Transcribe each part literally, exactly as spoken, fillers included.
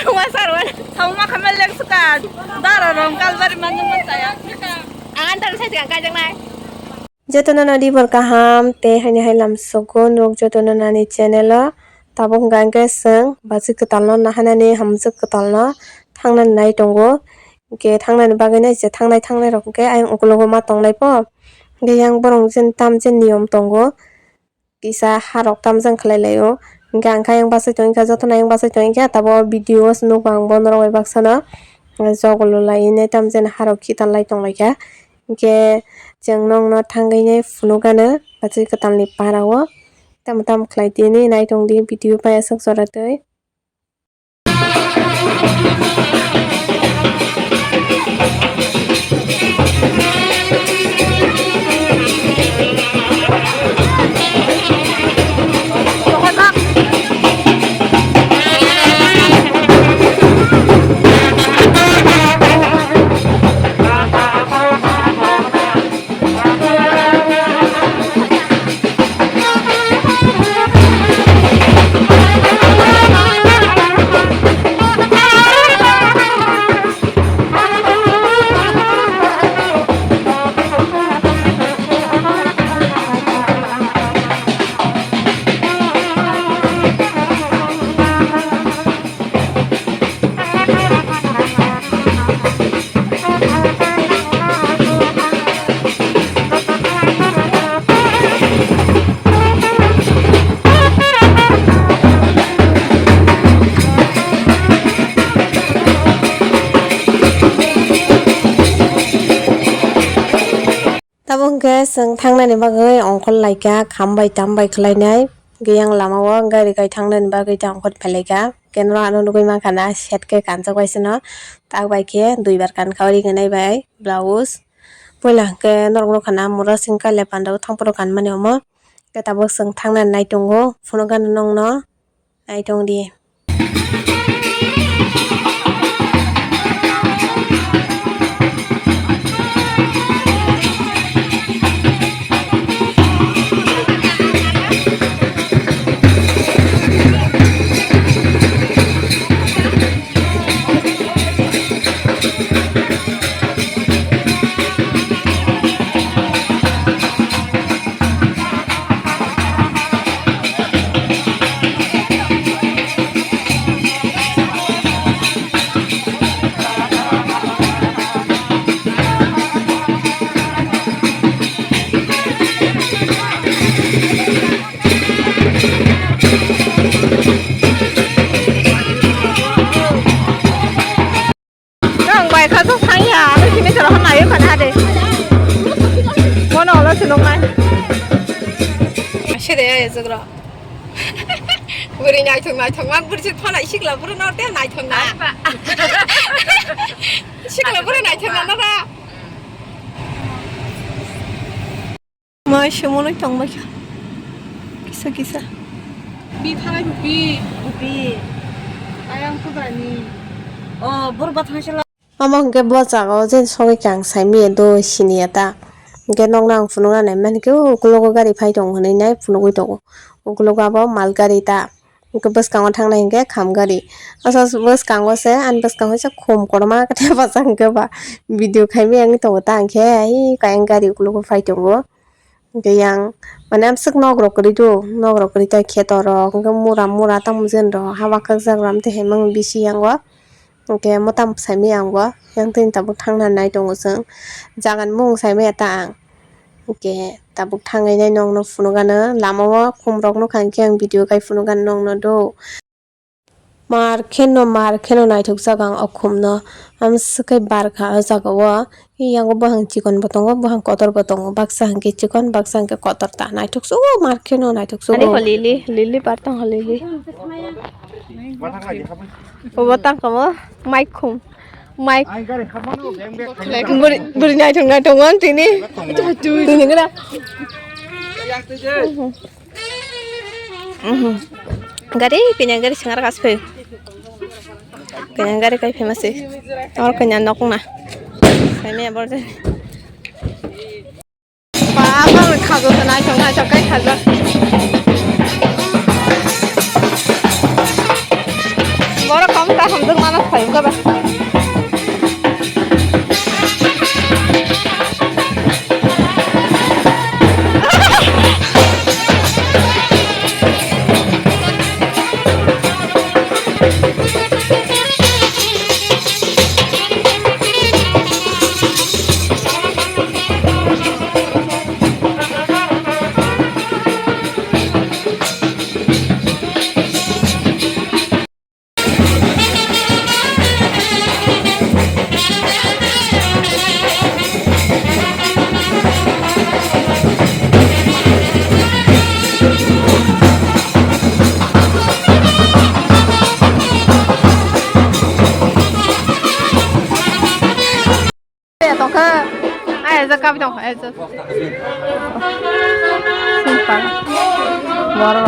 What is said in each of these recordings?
Wasar wan. Sauma khamel lek suka. Dara rong kalbari manjung man saya. Angan tan sai tiang kajang nai. Jotono nadi bor kaham te haini hai lam sugo nuk jotono nani channel o. Tabuk hwnkha hwnkhe chwng bachwi kwtalno nahanani hamjwk kwtalno thangnani nai tongo. Hwnkhe thangnani bagwino je thangnai thangnai rok hwnkhe ayang ukologo ma tongnai po. Hwnkhe yang borok jeni tam jeni niyom tongo. Kisa harok tamjani khlai laio. Hwnkhe ang khe ayang bachai tongkha, jotono ayang bachai tongkha, tabuk o video o se nukgo ang bo norok bai baksano. Jogolo lainai tamjani harok khitan lai tonglaikha. Hwnkhe chwng nokno thangwi nai phunukgano bachai kwtalni para o. Tamo tamo khlai tini nai tongdi video bai aswk jora twi. Tabuk hwnkhe chwng thangnani bagwi ongkhor laikha, kham bai tam bai khlainai. Hwnkhe yang lama o gari kai thangnani bagwi ta ongkhor phailaikha. Hwnkhe norok ano nugwi mankha na side khe kanjak bai seno. Tak bai khe duibar kankha o rignai bai blouse. Puila hwnkhe norok nukha na mura singkha le panda o thangphuru kanmani omo. Hwnkhe tabuk chwng thangnani nai tongo, phunukgano nokno. Nai tong di. Nang bai kha sok thang ya, ano simi sero hon nayo khana hade. Mono olo sinong nai. Sede ya, ya, jogro. Buri naithok naithok ma, buri se thona sikla buri no te naithok na. Sikla buri naithok na, na, na. Mai se monoi tong bai kha. Kisa kisa. Bi thanai bi. Bi. Ayang pudani. O, bor ba thang se la. Omo hwnkhe bo jaga o je sogwi khe ang sai manya do siniya ta. Hwnkhe nokno ang phunukna nai mani khe o ukulogo gari phai tongo hwnwi nai phunugwi tongo. Ukulogo abo mal gari ta. Hwnkhe bwskango thangnai hwnkhe kham gari. Asa bwskango se ani bwskango se khum kotorma khe bachang khe ba video khai maya wngwi tongo ta hwnkhe ai kayang gari ukulogo phai tongo. Hwnkhe yang mane amswk nok rok kwrwi do, nok rok kwrwi ta kheto rok hwnkhe mura mura tamo jani rok haba khakjak ram tei hemang bisi yango. Hwnkhe mwtam sai maya ang bo yang tini tabuk thangna nai tongo chwng. Jaga ni mung sai maya ta ang. Hwnkhe tabuk thangwi nai nokno phunukgano lama o khum rok nukha hwnkhe ang video khai phunukgano nokno do. Mar kheno mar kheno naithok jak ang o khum no. Amswk khe bar kha o jaga o. Yango buphang chikon bo tongo, buphang kotor bo tongo. Baksa hwnkhe chikon, baksa hwnkhe kotor ta. Naithok sugo mar kheno naithok sugo. Ani ho lili, lili bar tong ho lili. Obo tang kamo maikhum. Mike. Buri, buri naithok naithok man tini. Tini gana. Gari kanya gari sangar kas phe. Kanya gari kai phe masi. Tor kanya nok na. Kanya bor. Baba, khajo se naithok naithok khe khajo. Borok kom Hamjak mana phai wngkha ba. Tongkha, ai, ejak kabi tongkha, ejak. Simple. Boro.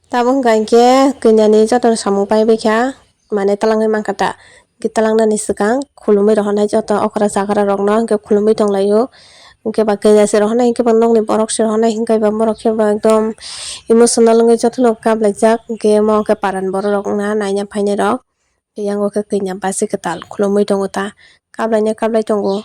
Tabuk hwnkha hinkhe kwnani jotono samung paibaikha, mane twlangwi mankha ta. Hinkhe twlangnani swkang khulumwi rohornai joto okra chakrarokno hinkhe khulumwi tonglaio. Hinkhe ba kanya se rohornai hinkhe ba nokni borok se rohornai hinkhe ba borok khe ba ekdom emotional wngwi jotono kaplaijak. Hinkhe omo khe paran borok rok wngna naina phainairok. Yango khe kanya basi kwtal khulumwi tongo ta, kaplaina kaplai tongo.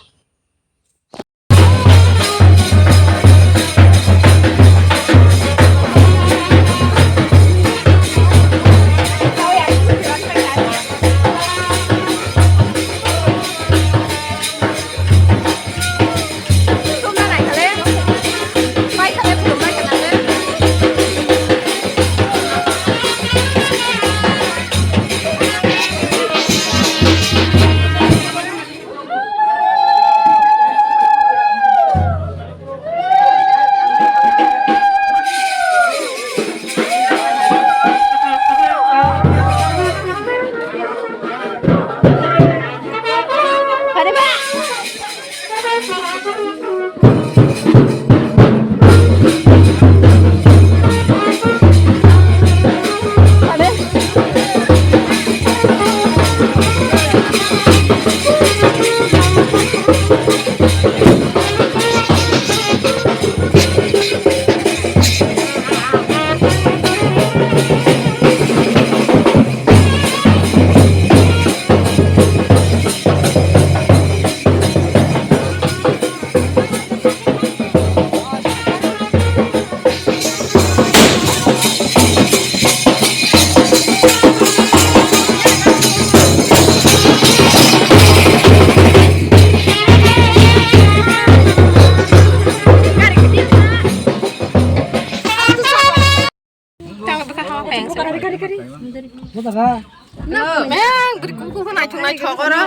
Meng beri kuku naithok naithok oro.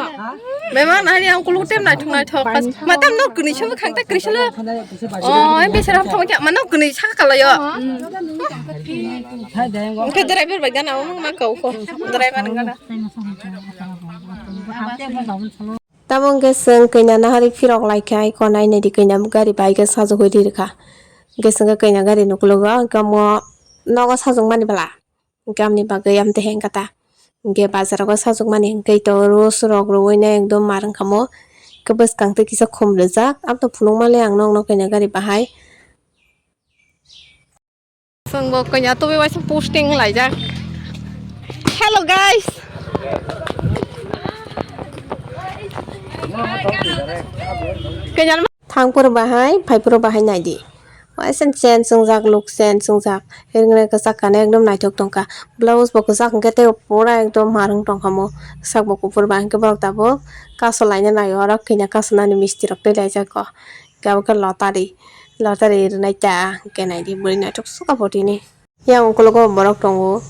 Memang nahani ang kuluk tem naithok naithok. Matam nok kuni sung khang ta kri solo. Oh, em besar ham thong kya mano kuni sa kalayo. Ke driver bai gana, um, ma kau ko. Driver gana. Tamo hwnkhe chwng kanya nahari phirok laikha, ai konai naidi kanya gari bai khe sajagwi rirwkha. Hwnkhe chwngkhe kanya gari nuklugo, hwnkhe omo nogo sajagmani bwla. Hwnkhe amni bagwi amtwi hengkha ta. Hwnkhe bazar o sajagmani hwnkhe to rose rok rwui no ekdom mar wngkha mo. Hwnkhe bwskang twi kisa khum rijak, amtwi phunukmale ang nokno kanya gari bahai. Chwngbo kanya tubui waisa posting laijak. Hello guys. Kanya thangphuru bahai, phaiphuru bahai naidi. Waisa chen chwngjak, luk chen chwngjak. Hiringre kwchak kane ekdom naithok tongkha. Blouse bo kwchak hwnkhe tei pura ekdom mar wng tongkha mo. Sak bo kuphur ba hwnkhe borok tabuk kaso laina naio, oro kanya kaso nani misti rok tei laijak o. Hwnkhe abo khe lottery, lottery rwnai ta hwnkhe naidi bwrwi naithok sukha bo tini. Yang ukologo borok tongo.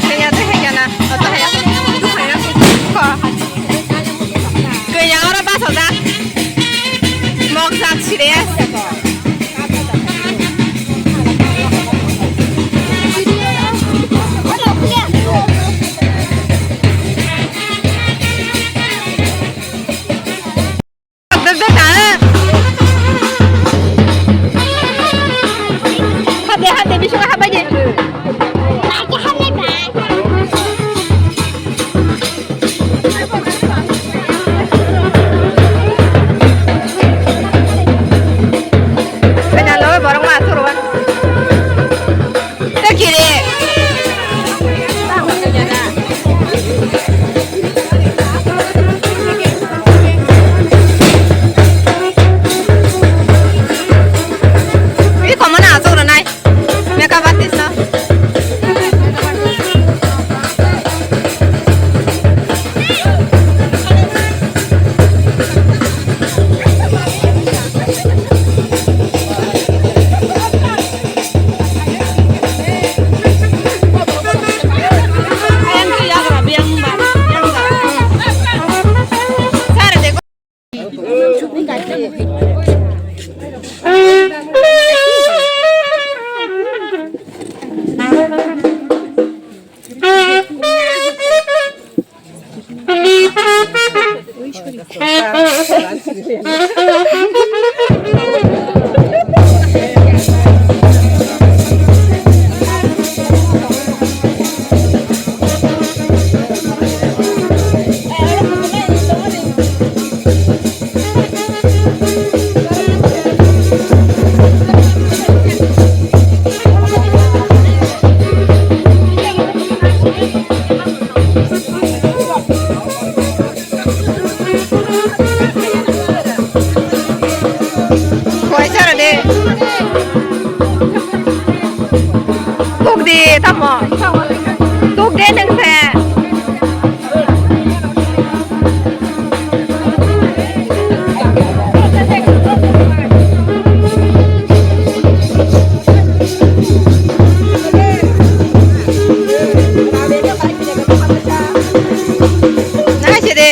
Haya de haya na, oto haya. Ko. Kaya ora bas oda. Mok jat sire. Koi chara de. Tuk di tamo. Tuk de nang se. Nai se de.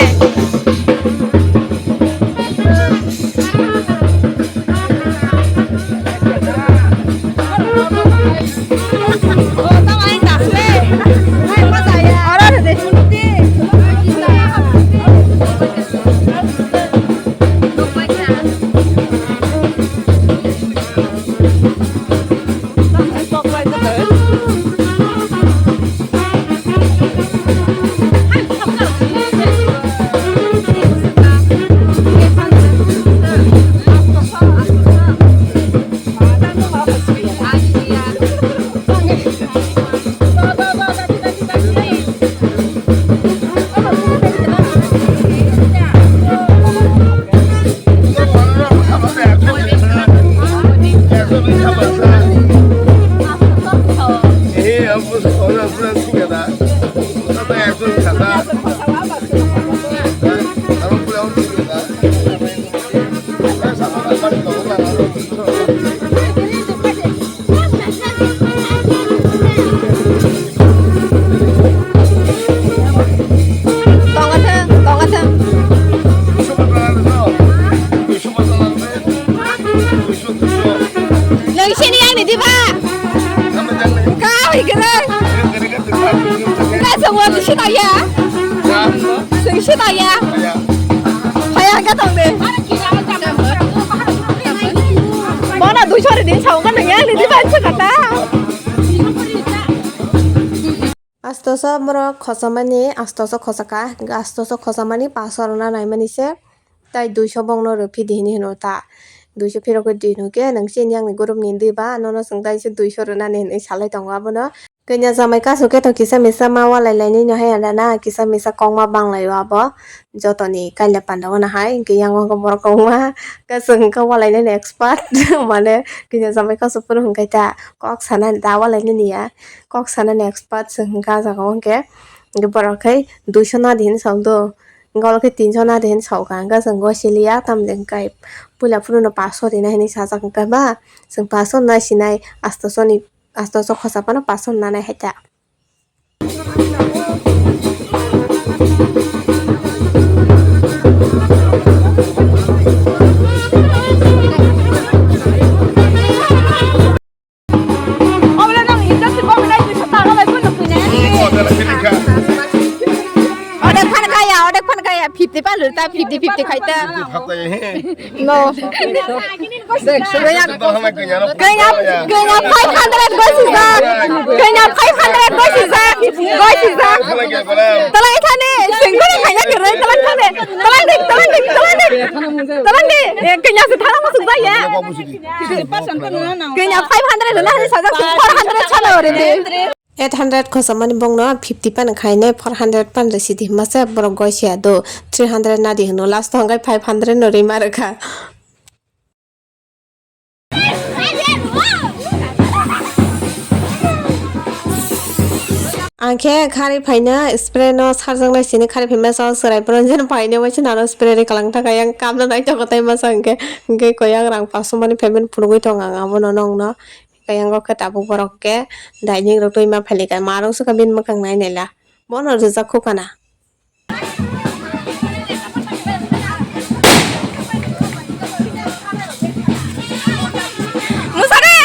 Tongo thang, tongo thang. Nang sini yang ni diba? Kau ikere. Nang semua di sini ya. Sing sini ya. Kaya ka tong de. Bono duiso ri din sao ka nang yang ni diba sa kata. Astoso borok khochamani, astoso khochaka, astoso khochamani paso rwna naimani se, tai duiso bongno rwphi di hinwi hino ta. Duiso phirogwi di hino khe, nwng chini yakni group ni diba, nono chwng tai se duiso rwnani hinwi salai tongo abono. Kanya jamai kasu khe to kisa misa ma walai lainai no hai da na, kisa misa kok ma bang lai o abo. Jotoni kaila panda o na hai, hwnkhe yang o borok kok ma, khe chwng wngkha walai nani expert, mane kanya jamai kasu phuru hwnkhe ta kok sana da walai nani ya. Kok sanani expert se hwnkha ah jaga o hwnkhe, hwnkhe borok khai duiso nadi hinwi sa do. Hwnkhe olo khe tinso nadi hinwi sa kha, hwnkhe chwng gosiliya tamni hwnkhe puila phuru no paso rina hinwi sajak hwnkhe ba, chwng paso nai sinai astoso ni, astoso khosa phano paso nanai hai ta. Odek phan kaya, odek phan kaya, fifty palu ta, fifty, fifty khai ta. No. Kanya, kanya, kanya five hundred goi sijak. Kanya five hundred goi sijak. Goi sijak. Tolai thani, sengkoni kanya keroi, tolai thani. Tolai dik, tolai dik, tolai dik. Tolai dik. Eh, kanya se thana masuk ya. Kanya five hundred na, sajak four hundred sana ore de. Eight hundred khochamani bongno fifty pan khainai, four hundred pan rwsidi hwnma se borok goi siya do, three hundred nadi hwno, last o hwnkhe five hundred no rwima rwkha. Ang khe khari phaina spray no sarjaknai sini khari phaima sao chwrai bwrwi jani phaina waisa nano spray rwkha lang thangkha yang kamna naithogo tei masa hwnkhe, hwnkhe koi ang rang paso mani payment phunugwi tongo ang abono nongno. Khe yang khe tabuk borok khe dining rok twi ma phailika, ma rok sukha bini mwkhang nai naila, bono rijak khu kana. Musare!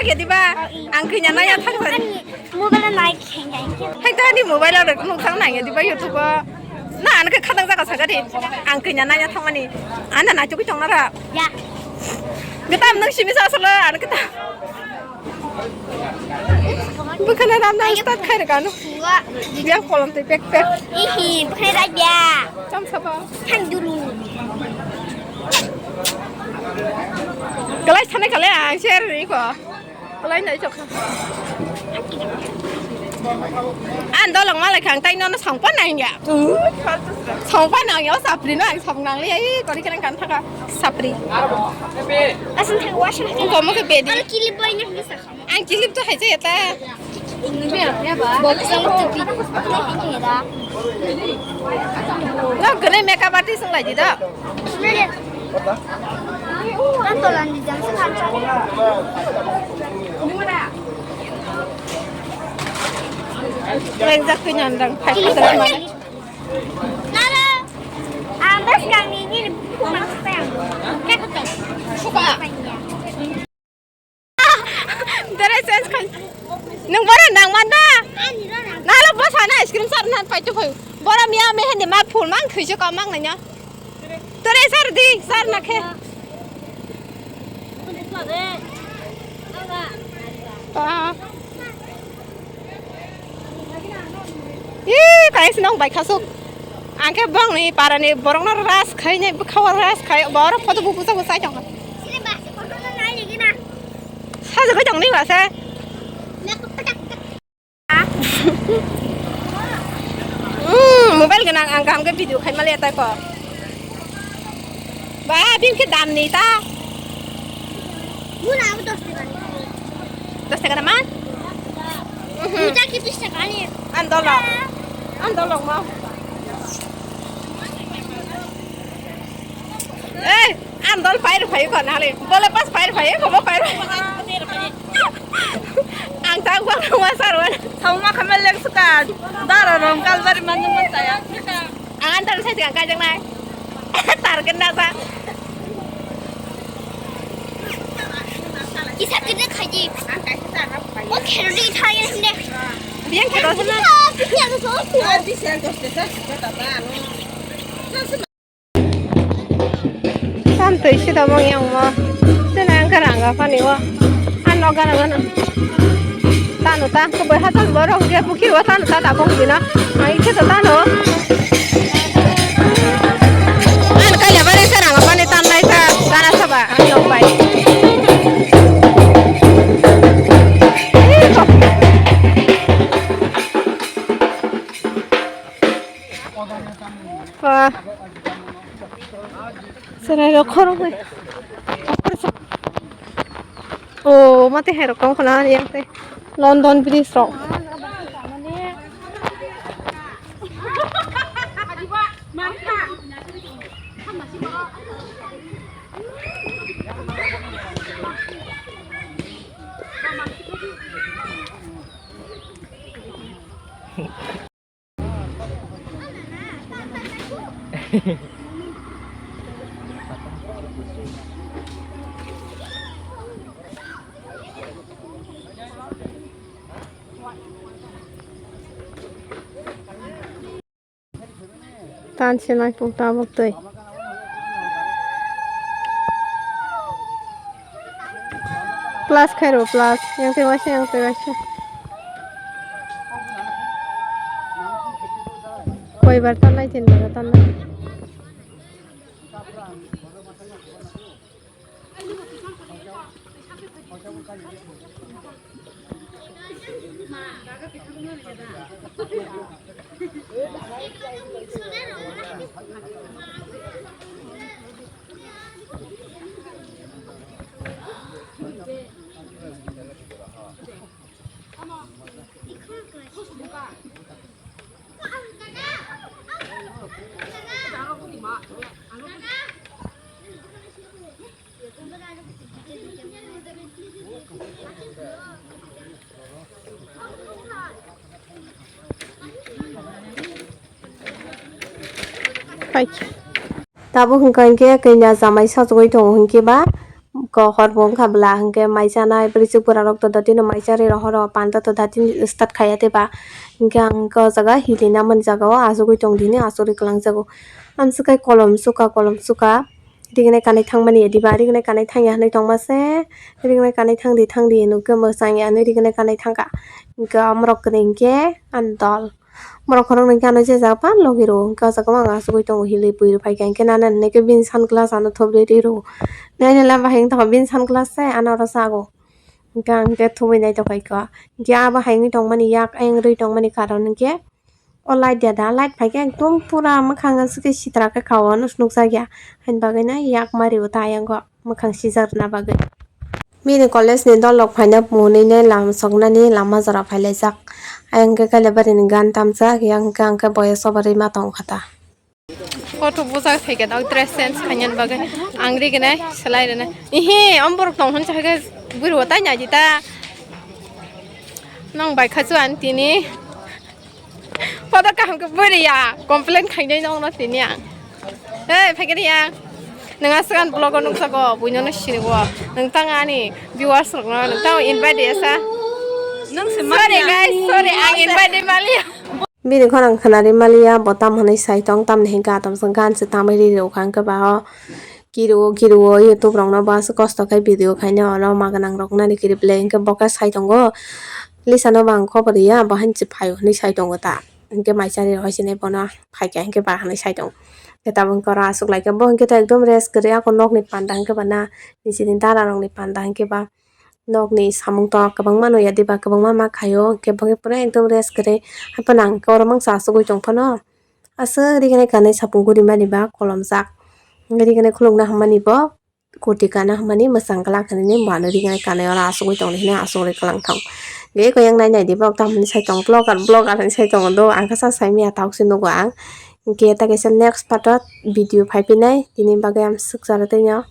Khe diba? Ang kanya naya thang thang. Ani mobile nai khe ngai khe. Hai ta ni mobile rok nuk thang nang diba YouTube o. Na an khe khatang jaga saga di. Ang kanya naya thang mani. Ana na chukui tong nara. Ya. Gita nang simi sa sala an khe ta. Bukhana ram na start khai rega no. Suwa. Dia kolom te pek pek. Ihi, bukhana ra dia. Cham saba. Thang dulu. Kalai thane kalai ang share ri ko. Kalai nai chok. An dolong malai khang tai nono songpa nang ya. Songpa nang ya, sapri no ang song nang li ai kori kereng kan thaka sapri. Asin thang washa. Ko mo ke bedi. Ano kilip boy na hisa. Ang kilip to hai jaya ta. Boxing to bi. Hera. Lo gane makeup artist nang lai di da. Nere. Kan tolan di jang sa kan sa. Leng jak tu nyandang phai. Nara. Ambas kami ni bukan apa yang. Suka. Dress change khai. Nung boro nang man da? Ani ro nang. Nalo bwsa na ice cream sar na pai tu phai. Boro miya me hende ma phul mang thwi se kom mang nanya. Tore sar di, sar na khe. Ah. Ih, kaisa nong bai khasuk. Ang khe bongni parani borokno ras khainai, bwkhao ras khai, borok photo bu busa busa tongkha. Sajagwi tongni ba se. Hmm, mobile gwnang ang kaham khe video khai maliya tai ko. Ba, bini khe dam ni ta. Muna abo dos taka ni. Dos taka na ma? Mhm. Duita khe bis taka ni. An dolok. An dolok ma. Eh, an dol pair phai ko nale. Bole pas pair phai ko, bo pair. Ang tak bang ma sarwan. Sama khamel lek suka. Dara rong kalbari manung man saya. Ang antar sai tiang kajang nai. Target na sa. Kisa kene khaji. O khero di thai ne. Biang khero sana. Biang so. Tam twi si tobong yang mo. Sini ang karang ga pani wo. Ano gara gana. Tanu ta, kubui hatal borok je bukhi wo tanu ta ta bong bina. Ai khe to tanu. An kaya bare sarang pani tan lai ta, gana saba, an nok bai. Wah. Serai rok khorok bai. Oh, mate hai rok tong khana yang te. London Bridge rok. Tan se nai pung tabuk twi. Plus khai rw plus. Yang twi waisa, yang twi waisa. Koi bar tan nai, tin bar tan nai. Tabuk hwnkha hinkhe kanya jamai sajagwi tongo hinkhe ba Ko hor bo wngkha bwla, hinkhe mai chanai bwrwi chwk bwrarok to dotino mai charwi rw horo panta to datino start khaiya tei ba. Hinkhe ang khe o jaga hili namani jaga o achugwi tong dini, achugwi kwlangjago. Amswkhe kolom suka, kolom suka. Rignai kanwi thangmani diba, rignai kanwi thangya hinwi tongma se, rignai kanwi thangdi thangdi hinwi khe mwchangya hinwi rignai kanwi thangkha. Hinkhe omorok kwrwi hinkhe ani dol. Borok khoroknwi khe ano je jaga phano logi rwo, hinkhe o jaga o ang achugwi tongo, hili bui rw phaikha, hinkhe nana hinwi khe bini sunglass ano thopri ri rwo. Nai nai lama hai wng tongkha bini sunglass se ano oro sago. Hinkhe ang khe thumwi naithok phaikha, hinkhe abo hai wngwi tongmani yak ayang rwi tongmani karon hinkhe o light ya da, light phaikhe ekdom pura mwkhang aswk khe sitra khe kha o, nukjakya, haini bagwino yak ma rio ta ayang o mwkhang sijak rwna bagwi. Bini college ni dolok phaina hwnwi nai lam soknani lama jora phailaijak. Ayang khe Kailaibari ni gan tamjak, yang khe ang khe boya sobarwi ma tong kha ta. Kothok bwsajak thai khe dok dress change khainani bagwi ang rignai swlai rwnai. Ihi, om borok tong hwn chakhe bwrwi bo tai nai di ta. Nang bai kha chu ang tini. Podo kaham khe bwrwi ya, complain khainai nokno tini ang. Hey, phaikhe ya. Nwng aswk ani vlog o nukjago, buino no sinigo. Nwng tang ani viewers rokno, nwng tang invite de sa. Nang se Sorry manya. Guys, sorry, ang invite de maliya. Bini khorang khwnari maliya, bo tam hwnwi sai tong, tamni hinkhe atom se gan se tamwi ri rw kha, hinkhe ba o. Kiruo, kiruo, YouTube rokno bo aswk kosto khe video khaina, ono ma gwnang rok nani kirip le, hinkhe bo khe sai tongo, Lisa no bo ang khobor riya, bo haino se phaio hinwi sai tongo ta, hinkhe mai chari rok hai se nai bono phaikha, hinkhe ba hinwi sai tongo, hinkhe tabuk hinkhe oro aswk lai khe bo hinkhe ta ekdom rest kwrwi, ako nokni panda hinkhe ba na, nini dara rokni panda hinkhe ba. Nokni samung tok kwbangma nw ya diba, kwbangma ma khaio, hinkhe bo khe pura ekdom rest kwrwi. Haphano ang khe oro mangsa achugwi tong phano aswk rignai kanwi sapung guri mani ba kolomjak. Hinkhe rignai khulukna hammani bo kurti kana hammani mwchang glak hinwi bo ano rignai kanwi oro achugwi tongdi hinwi achugwi kwlang thang. Hinkhe eko yang nai nai di borok tamo hinwi sai tongo vlogger vlogger hinwi sai tongo do, ang khe sa sai manya tabuk se nugo ang. Hinkhe ta kaisa next part o video phai phinai tini bagwi ang swk chara tei no.